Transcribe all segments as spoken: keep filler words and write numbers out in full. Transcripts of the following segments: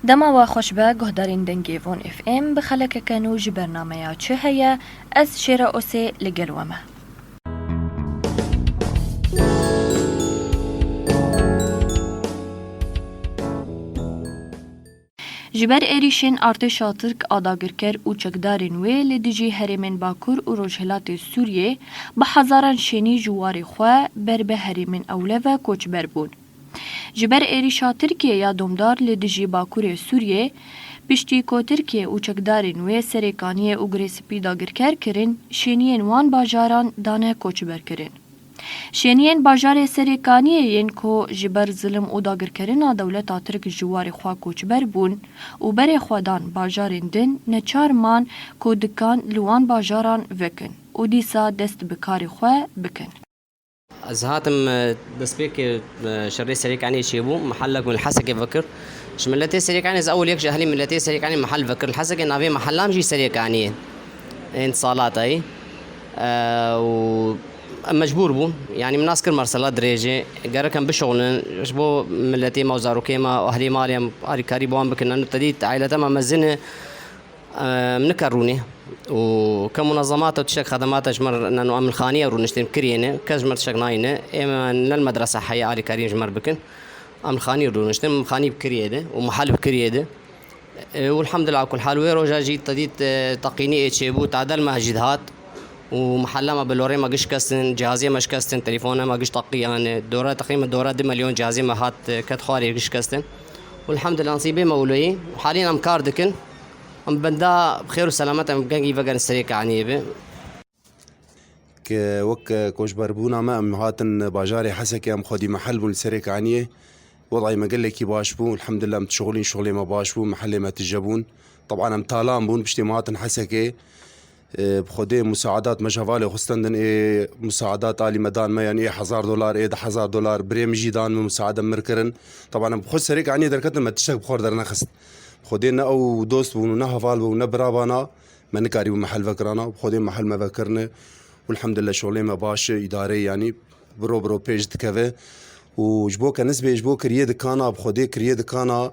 Dema we xweş be, guhdarên Dengê Von F M, bi xelekeke nû ji bernameya Çi heye? Ez Şêra Osê li gel we me. Ji ber êrîşên artêşa Tirk a dagirker û çekdarên wê li dijî herêmên Bakur û Rojhilatê Sûriyê, bi hezaran şênî ji warê xwe ber bi herêmên ewle ve koçber bûn. Ji ber êrîşa Tirkiyê ya domdar li dijî Bakurê Sûriyê, piştî ku Tirkiye û çekdarên wê Serê Kaniyê û Girê Spî dagirker kirin, şêniyên wan bajaran dane koçberkirin. Şêniyên bajarê Serê Kaniyê yên ku ji ber zilim û dagirkerina dewleta Tirk ji warê xwe koçber bûn û berê xwe dan bajarên din, neçar man ku dikan li wan bajaran vekin û dîsa dest bi karê xwe bikin. Ez hatim, e, destpêkê, e, şerê Serê Kaniyê çêbû, mihellek min li Hesekê vekir. Ji miletê Serê Kaniyê, ez ewil yek ji ehlî miletê Serê Kaniyê mihel vekir. Li Hesekê navê mihellam jî Serê Kaniyê. Ên salatayî. E, û em mecbûr bûn. Yanî min nas kir mersela dirêj e. Gerek em bişuxulin. Ji bo miletê me û zarokê me û ehlê malê em alîkarî bi wan bikin. Em tedît aîlete me mezin e. Em nikarûnê. Û ke munezemata û tiştek xedemata ji me re neno em li xanî rûniştin kiriyê ne. Kes ji me tiştek nayîne. Ê me ne li medrese heye alîkarî ji me re bikin. Em li xanî rûniştin. Em xanî bi kiriyê de û mihel bi kiriyê de. E, û elhamdulillah, kul hal wê roja jî te dît, e, teqînî ê çêbû, tadel me jî dihat. Û mihella me bi lorê me giş kestin, cihazê me şikestin, telefona me giş teqî, yani dora teqrîben dora du milyon cihazê me hat, e, ket xwarê giş kestin. Û elhamdulillah, nesîbê me wilo yî. Halîn em kar dikin. Em benda bi xêr û selamet em gengî vegerin Serê Kaniyê be. Ke wek, e, koçberbûna me, em hatin bajarê Hesekê, em xwedî mehel bûn li Serê Kaniyê. Wedayê me gelekî baş bû. Elhamdulillah, em dişuxulîn, şuxulê me baş bû, mehelê me tije bûn. Teban em talan bûn, piştê me hatin Hesekê. E, bi Xwedê musaadat me ji hevalê xwe stendin, ê musaadat alî me dan me, yanî ê hezar dolar, ê du hezar dolar, birê min jî dan me, musaade min kirin. Teban em bi xwe Serê Kaniyê derketin, me tiştek bi xwe re dernexist. Bi Xwedê ne ew dost bûn û ne heval bûn, ne birabana. Me nikarîbû mehel vekirana, bi Xwedê mehel me vekirine. Û elhamdulillah şolê me baş e, îdareyê yanî biro biro pêş dikeve. Û ji bo ke nisbê ji bo kiriyê dikana, bi Xwedê kiriyê dikana,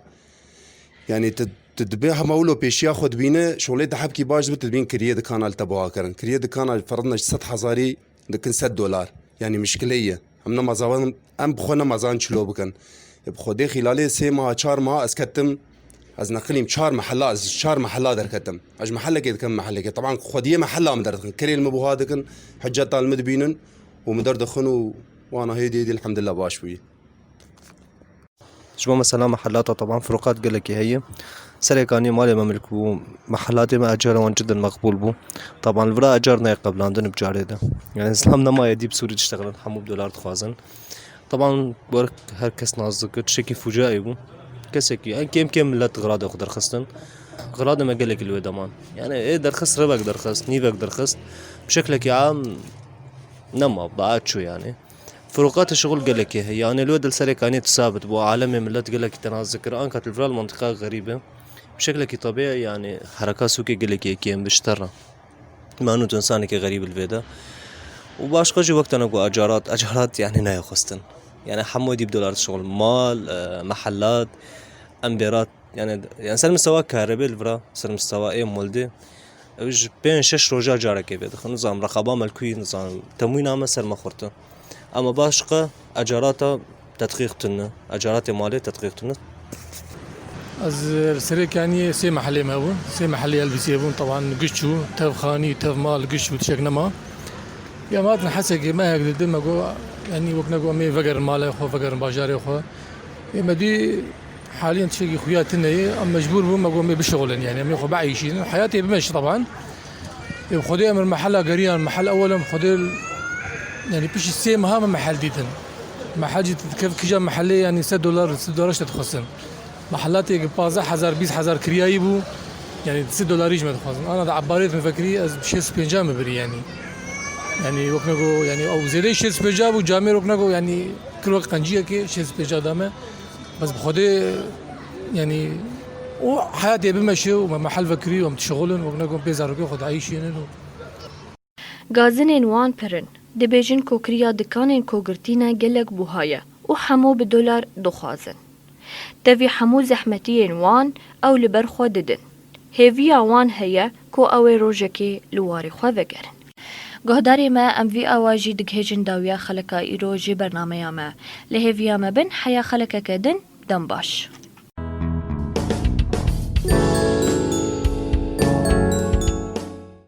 yanî tu, tu dibê hema wilo pêşiya xwe dibîne, şolê te hebkî baş dibe, tu dibîn kiriyê dikana li te buha kirin. Kiriyê dikana ferzna ji sed hezarî dikin sed dolar. Yanî mişkile ye. Em nema zavan, em bi xwe nema zan çilo bikin. E, bi Xwedê xîlalê sê meha, çar meha ez ketim, ez neqilîm çar mehella, ez ji çar mehella derketim. Ez ji mehellekê dikim mehellekê. Teban Xwediyê mehella min derdixin. Kirê li min buha dikin, hiceta li min dibînin û min derdixin û wana hêdî hêdî elhamdulillah baş bûyî. Ji bo mesela mehellata teban firoqat gelekî heye. Serê Kaniyê malê me milk bû, mehelatê me ecara wan cidden meqbûl bû. Teban li vira ecar nayê qeblandin bi carê de. Yani zilam nemaye dî bi Sûrî diştexilin, hemû bi dolar dixwazin. Teban wek her kes nas dike, tiştekî fucaî bû. Kesekî, en kêm kêm millet xiradê xwe derxistin. Xiradê me gelekî li wê deman. Yani ê derxist revek derxist, nîvek derxist. Bi şeklekî am nema, bi a çû yani. Firoqatê şixul gelekî heye. Yanê li wê dil Serê Kaniyê tu sabit bû. Alemê millet gelekî te nas dikir. Anka tu li vira li mantiqa xerîb e. Bi şeklekî tebî, yanî hereka sûkê gelekî kêm bi ji te re. Manu tu insanekî xerîb li vê de. Û başqa jî wek te ne ku ecarat, ecarat yanî nayê xwestin. Yanî hemû dî bi dolar dişixul. Mal, e, mehellat, em bêrat, yanî, yanî ser mistewa karebê li vira, ser mistewa ê moldê. Ew ji pênc şeş roja carekê vê dixin. Nizanim reqaba me li ku yî, nizanim temwîna me ser me xurt e. Ama başqa ecarata tedqîq tune, ecaratê malê tedqîq tune. Ez, e, li Serê Kaniyê sê mehelê me bûn, sê mehelê Elbisiyê bûn. Teban giş çû, tev xanî, tev mal, giş çû, tiştek nema. Ya me hatin Hesekê, mehek li din me got, yanî wek ne got, em ê vegerin malê xwe, vegerin bajarê xwe. Ê me dî Haliyen tiştekî xuya tune ye, em mecbûr bûn, me got, em ê bişixulin, yani, em ê xwe bieyşînin. Heyatê bimeşe, teban. Ê, Xwedê em li mehela geriyan, mehel ewel em Xwedê, yani, piştî sê meha me mehel dîtin. Mehel jî dikev kija mehelê, yani, sed dolar, sed dolar işte dixwestin. Mehelatê ki pazdeh hezar, bîst hezar kiriyayî bû, yani, sed dolarî ji me dixwazin. Ana da ebarêt me vekirî, ez şêst û pênca me birî, yani. Yani, wek ne got, yani, ew zêdeyî şêst û pênca bû, camêr wek ne got, yani, kir wek qenciyekê şêst û pênca da me. Bes bi Xwedê, yanî, û heyatê bimeşe û me mehel vekirî û em dişixulin, wek ne ku em pê zarokê xwe dieyşînin û. Gazinên wan pir in. Dibêjin ku kiriya dikanên ku girtî ne gelek buha ye û hemû bi dolar dixwazin. Tevî hemû zehmetiyên wan ew li ber xwe didin. Hêviya wan heye ku ew ê rojekê li warê xwe vegerin. Guhdarê me, em vî awa jî digihêjin dawiya xeleka îro jê bernameya me. Li hêviya me bin heya xelekeke din, dem baş.